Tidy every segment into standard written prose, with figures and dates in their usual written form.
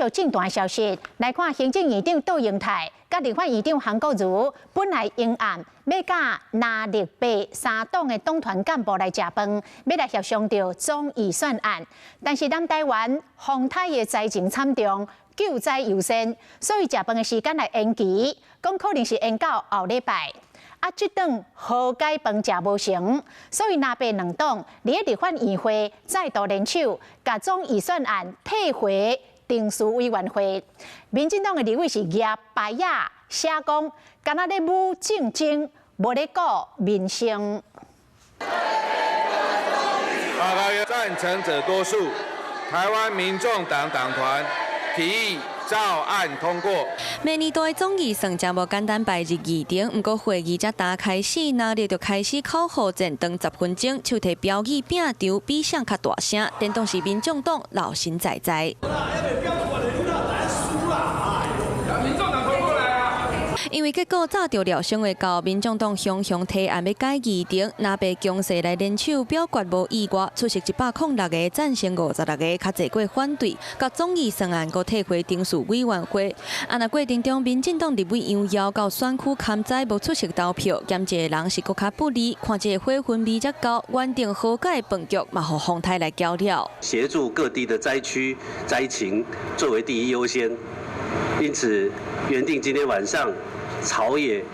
續政壇消息，來看行政院長杜英泰佮立法院長韓國瑜本來應案欲佮藍綠白三黨的黨團幹部來食飯，欲來協商著總預算案。但是南台灣風颱的災情慘重，救災優先，所以食飯的時間來延期，講可能是延到後禮拜。啊，這頓和解飯食無成，所以藍白兩黨佇立法院會再度聯手，共總預算案退回程序委員會。民進黨的立委是舉牌仔寫講，敢若咧舞政爭，無咧顧民生。報告贊成者多數，台灣民眾黨黨團提議照案通過。每年度的總預算誠無簡單擺入議程，毋過會議才剛開始，藍綠就開始口號戰長10分鐘，手提標語拼場比誰較大聲，顛倒是民眾黨老神在在。民眾黨過來啊！因為結果早就料想會到，民眾黨雄雄提案欲改議程，藍白強勢來聯手表決無意外，出席106個贊成56個，較濟過反對，共總預算案閣退回程序委員會。啊，若過程中民進黨立委楊曜到選區勘災無出席投票，兼一個人是閣較不利，看這個火氛味才夠，原定和解飯局嘛，予風颱來攪了。協助各地的災區災情作為第一優先，因此原定今天晚上朝野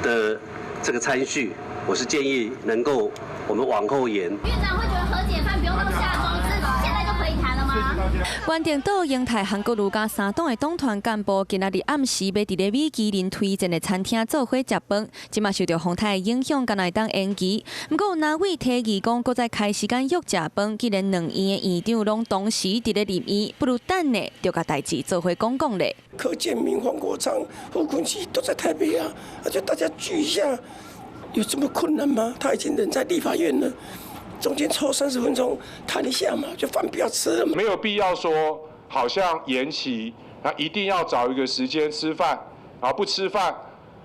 的這個餐敘，我是建議能夠我們往後延。院長會覺得和解飯不用到下週，是現在就可以談了嗎？原定杜英泰、韓國瑜佮三黨的黨團幹部，今仔日暗時欲佇咧米其林推薦的餐廳做伙食飯，這馬受著風颱的影響，敢若會當延期。毋過有藍委提議講，閣再開時間約食飯，既然兩院的院長攏同時佇咧立院，不如等下就共代誌做伙講講咧。柯建銘、黃國昌、傅崐萁都在台北啊，就大家聚一下，有這麼困難嗎？他已經人在立法院了。中間抽30分鐘談一下嘛，就飯不要吃了嘛。沒有必要說好像延期，那一定要找一個時間吃飯，啊不吃飯，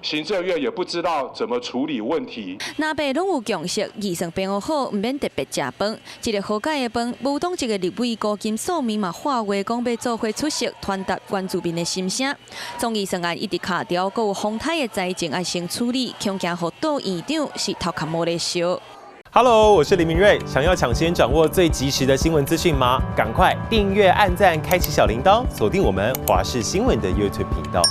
行政院也不知道怎麼處理問題。藍白攏有共識，預算編好，毋免特別食飯。這個和解的飯，無黨籍的立委辜金素梅嘛喊話講欲做伙出席，傳達原住民的心聲。總預算案一直卡著，閣有風颱的災情愛先處理，恐驚予杜院長是頭殼無咧燒。 Hello，我是林明瑞。想要搶先掌握最及時的新聞資訊嗎？趕快訂閱、按讚、開啟小鈴鐺，鎖定我們華視新聞的 YouTube 頻道。